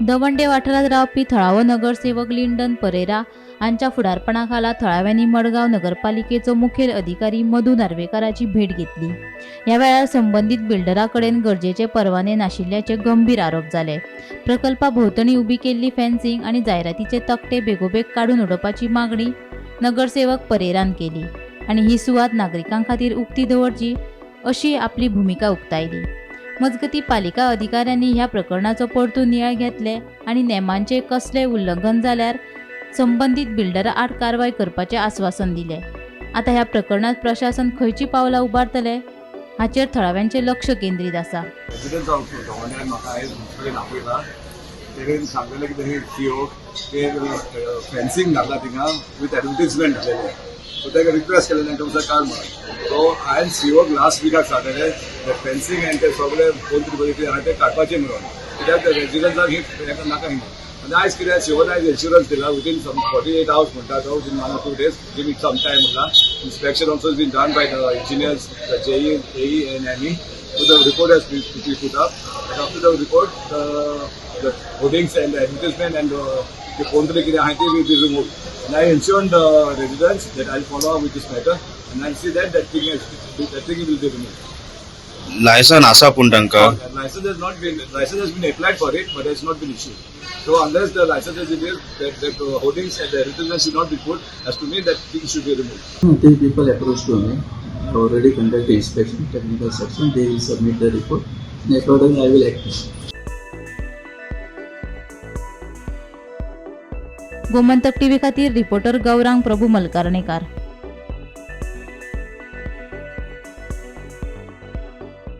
दवंडे वाठारांत रावपी थळावो नगरसेवक लिंडन परेरा हांच्या फुडारपणा खाला थळाव्यांनी मडगांव नगरपालिकेचो मुखेल अधिकारी मधू नार्वेकाराची भेट घेतली. ह्या वेळार संबंदीत बिल्डरा कडेन गरजेचे परवाने नाशिल्ल्याचे गंभीर आरोप जाले. प्रकल्पा भोंवतणी उबी केल्ली फेन्सिंग आनी जायरातीचे तकटे बेगोबेग काडून उडोवपाची मागणी नगरसेवक परेरान केली आनी ही सुवात नागरिकां खातीर उक्ती दवरची अशी आपली भुमिका उक्तायली. मजगती, पालिका अधिकाऱ्यांनी ह्या प्रकरणाचो परतून नियाळ घेतले आनी नेमांचे कसलेय उल्लंघन जाल्यार संबंदीत बिल्डरा आड कारवाय करपाचें आस्वासन दिलें. आतां ह्या प्रकरणांत प्रशासन खंयची पावलां उबारतले हाचेर थळाव्यांचें लक्ष केंद्रीत आसा. रेसिडन्स ऑफ गव्हर्नमेंटान म्हाका आयज तुमचे कडेन आपयला. तेणेन सांगलेलें की तेणी सीओ ते फेन्सिंग घातला थिंगा विथ एडवर्टीजमेंट घातलेलें. सो ताका रिक्वेस्ट केलें तांकां मातसो काड म्हणून. सो हांवें सीओक लास्ट विकाक सांगलेलें, फेन्सिंग आनी ते सगळे कोण तरी पळय आहा ते काडपाचें म्हणून, कित्याक ते रेसिडन्साक ही नाका हिंगा. आनी आयज कितें, सीओन आयज एश्युरन्स दिला, विदीन सम 48 आवर्स म्हणटा तो, within 1 or 2 days, give it some time म्हणला. Inspection also been done by the engineers, the JE, AE and ME. So the report has been to be put up. And after the report, the hoardings and the advertisement and the कोण तरी कितें आहा ती will be removed. And I ensured the residents that I'll follow up with this matter and I'll see that that thing will be removed. Licence आसा पूण तांकां? License has been applied for it, but has not been issued. So unless the license is issued, that hoardings and the advertisement should not be put. As to me, that thing should be removed. Three people approached to me. I already conduct the inspection, technical section. They will submit the report. And accordingly, I will act. Gomantak TV खातीर reporter Gaurang Prabhu मलकारणेकार.